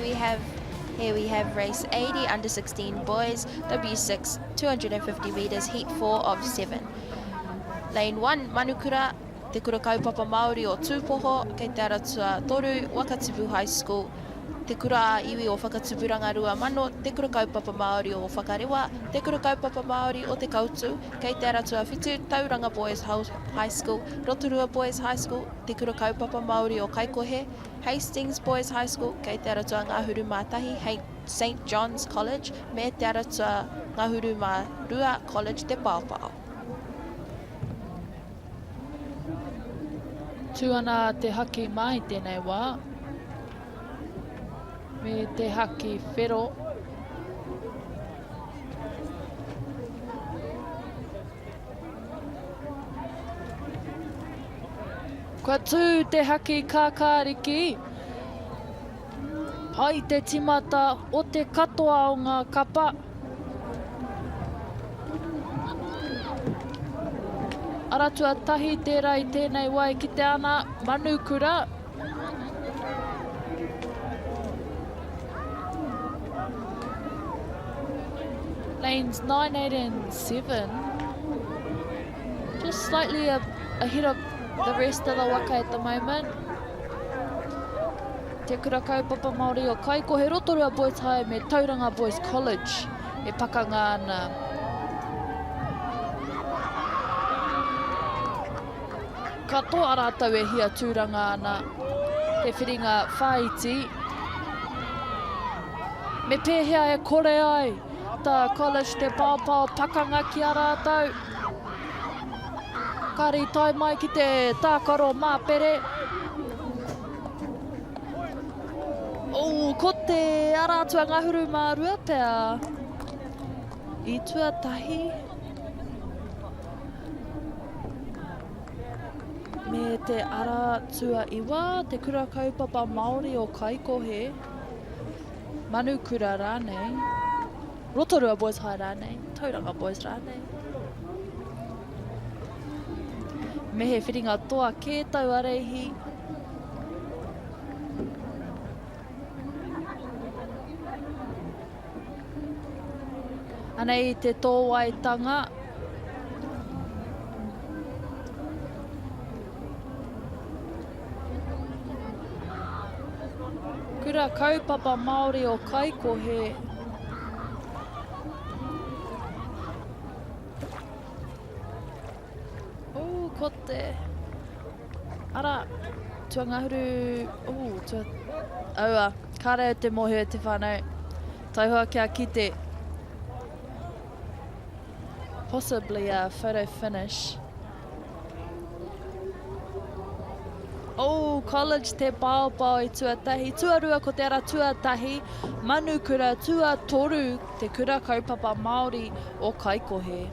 Here we have here we have race 80 under 16 boys, W6 250 meters, heat 4 of 7. Lane 1 Manukura, Te Kura Kaupapa Māori o Tūpoho, kei te ara tuatoru, Wakatipu High School, Te Kura ā-Iwi o Whakatupuranga 2000, Te Kura Kaupapa Māori o Whakarewa, Te Kura Kaupapa Māori o Te Kautu, kei te ara tuawhitu, Tauranga Boys High School, Rotorua Boys High School, Te Kura Kaupapa Māori o Kaikohe, Hastings Boys High School, kei te ara tuangahuru mā tahi, St John's College, me te ara tuangahuru mā rua, College Te Paopao. Tū ana te haki mā i tēnei wā. Me te haki whero. Kua tū te haki kākāriki. Pai te timata o te katoa o ngā kapa. Ara tuatahi tērā i tēnei wā e kite ana, Manukura. Lanes 9, 8 and 7. Just slightly ahead of the rest of the waka at the moment. Te Kura Kaupapa Māori o Kaikohe, Rotorua Boys High me Tauranga Boys College e pakanga ana. Katoa rātou e hia tūranga ana te whiringa whāiti. Me pēhea e kore ai tā College Te Paopao pakanga ki a rātou? Kāre i tae mai ki te tākaro māpere. Oh, ko te ara atu a Ngahuru mā rua pea i tuatahi. Me te ara tuaiwa, te kura kaupapa Māori o Kaikohe, Manukura rānei, Rotorua Boys High rānei, Tauranga Boys rānei. Me he whiringa toa kē taua reihi. Anei te tōwaitanga. Kura Kaupapa Māori o Kaikohe. Ooh, ko te... Ara, tuangahuru... Ooh, tua... Aua, kāre au te mōhio e te whānau. Taihoa kia kite. Possibly a photo finish. Oh, college te paopao i tuatahi. Tuarua ko te ara tuatahi. Manukura tuatoru te kura kaupapa Māori o Kaikohe.